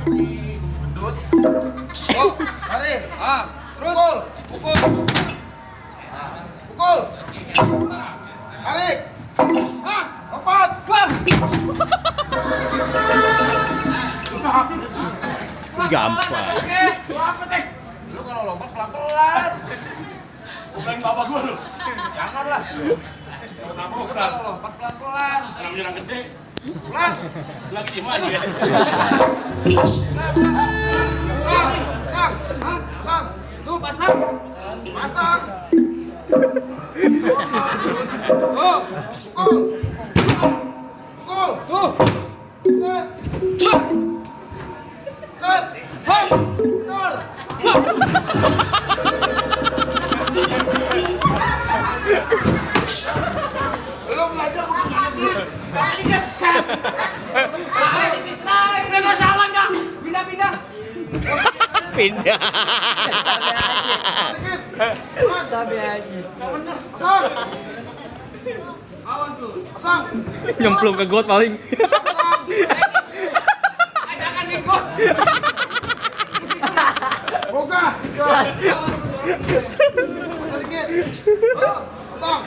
Bedut. Oh, tarik. Terus. Pukul. Pukul. Tarik. Lompat. Bang. Gampang. Lu kalau lompat pelan-pelan. Bukan bapak gua lu. Janganlah. Kalau lompat pelan-pelan. Kalau menyerang gede. Pelan. Lagi di mana ya? Sang. Tuh pasang. Pasang. Tuh. Pukul. Tuh. Set. Set. Benar. Belum belajar begini sih. Kali keset. Ini kok salah nggak? Pindah. Pindah. Sampai aja. Pasang. Awan tuh. Pasang. Nyemplung ke got paling. Jangan nih kok. Buka. Sedikit. Pasang.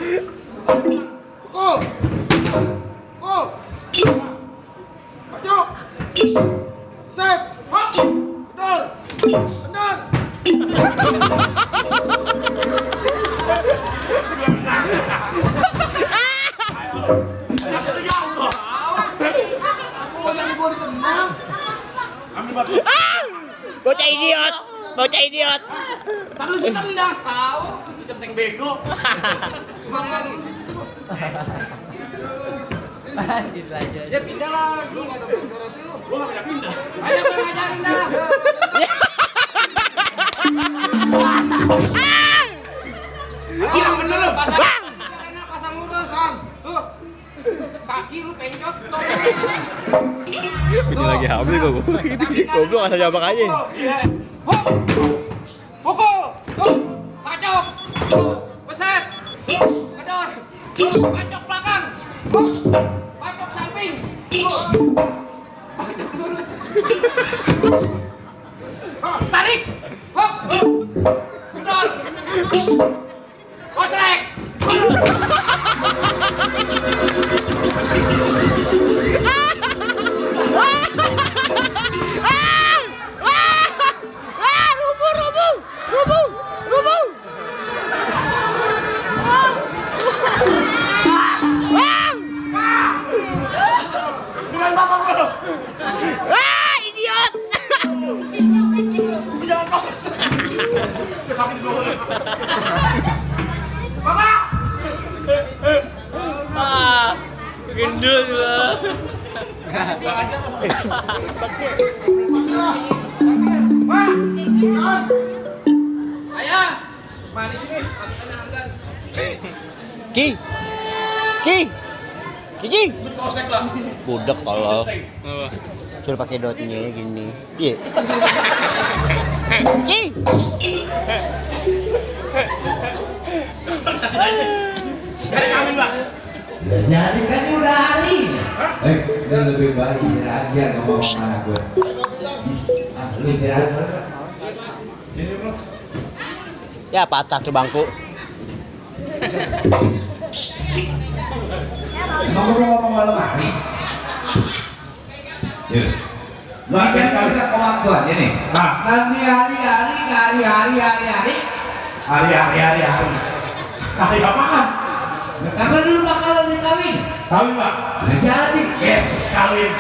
Pukul. Pukul. Maju. Set. Benar. Benar. Bocah idiot. Bocah idiot. Tapi sih tendang tahu. Centeng bego. Masih belajar. Ya pindah lah. Lu nggak ada beres lu. Gua nggak pindah. Ayo gue ngajarin dah. Kira bener lu. Pasang lurus. Tuh. Kaki lu pencot. Ini lagi hamil gua. Goblok asal jambak aja. Pukul. Tuh. Pacok. Beset. Kedor. Pacok belakang. Pacok samping. Tarik. Hop. Kedor. Kotrek. Idiot. Jangan kos. Kesamping dulu. Gendut lah. Ayah. Mari sini. Ki. Kosek lah. Budak tolol. Suruh pakai dotnya gini. Iya. Ki. Amin, Pak. Jadi kan ini udah hari. Dia lebih baik aja ngomong sama gue. Lu istirahat. Ya patah tuh bangku. Ngomong malam hari. Bagian kita kelakuan ini. Nanti hari. Hari apaan? Karena dulu bakalan dikawin. Kawin, Pak. Jadi, Yes, kawin.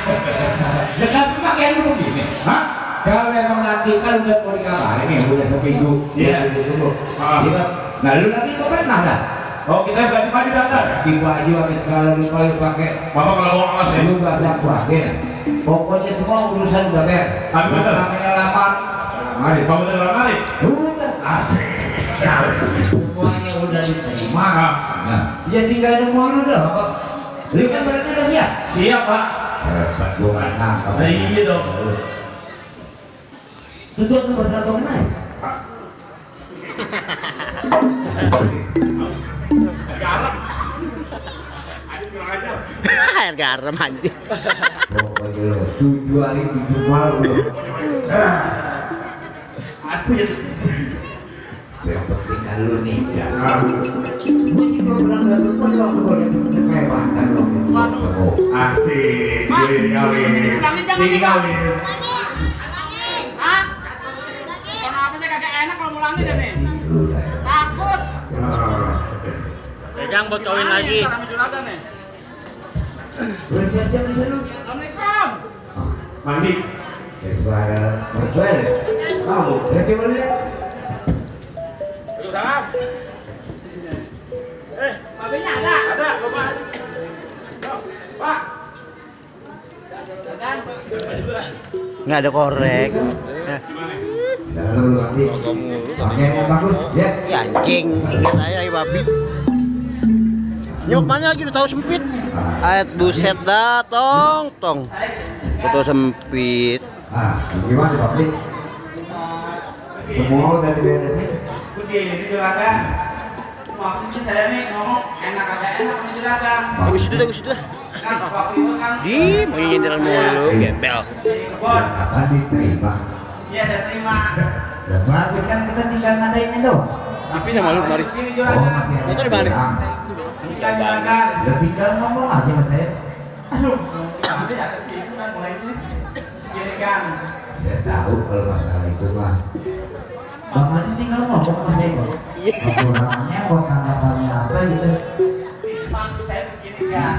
dekat pakaian lu begini. Hah? Kalau memang nanti kan udah mau dikabarin nih, udah seminggu. Iya. Nah, lu nanti kok pernah dah? Oh, kita ganti baju dandan. Di baju pakai segala lupa pakai. Bapak kalau mau kelas ya? Lu nggak usah khawatir. Pokoknya semua urusan udah beres. Tapi betul. Namanya lapar. Mari, kamu telah mari. Udah. Asik. Semuanya udah diterima. Nah, Ya tinggal nunggu lu dah, Pak. Lu kan berarti udah siap. siap, Pak. Hebat gua nggak nangkap. Nah, iya dong. Duduk tuh bersatu naik. Garam. Adik kurang ajar. Air garam anjing. Pokoknya lu 7 hari 7 malam. Asik. Yang penting lu nikah. Gue sih belum pernah ngeliat lu kalau boleh kelewatan loh. Asik. Kawin. Ini kawin. Hah? Kenapa sih kagak enak kalau mulangin deh nih? Takut. Pegang buat kawin lagi. Sama juragan nih. Udah siap-siap di sana. Assalamualaikum. Mandi. Ya suara mertua ya. Kamu, ya coba lihat. Salam. Babenya ada? Ada, Bapak. Pak. Dadan. Nggak ada korek. Lalu nanti. Pakai yang bagus, ya. Ya anjing, ingat saya babi. Nyok mana lagi udah tahu sempit. Ayat buset dah tong. Foto sempit. Ah, gimana Pak? Semua udah diberesin. Begini juragan. Maksudnya saya nih ngomong enak kagak enak sama juragan. Bagus sudah. Kan waktu itu kan Di mau nyindir mulu, gembel. di kebon. Akan diterima. Iya saya terima. Dan bagus kan kita tinggal ngadainnya dong. Tapi nama lu kemari. Begini Oh, juragan. masih ada Motor di mana? kurang. Nikah juragan. Ya tinggal ngomong aja sama saya. Aduh, nanti ada bingung kan mulai ini. Gini kan. Saya tahu kalau masalah itu mah. Bang Madi tinggal ngomong sama saya kok. Kekurangannya buat tanggapannya apa gitu. Maksud saya begini kan.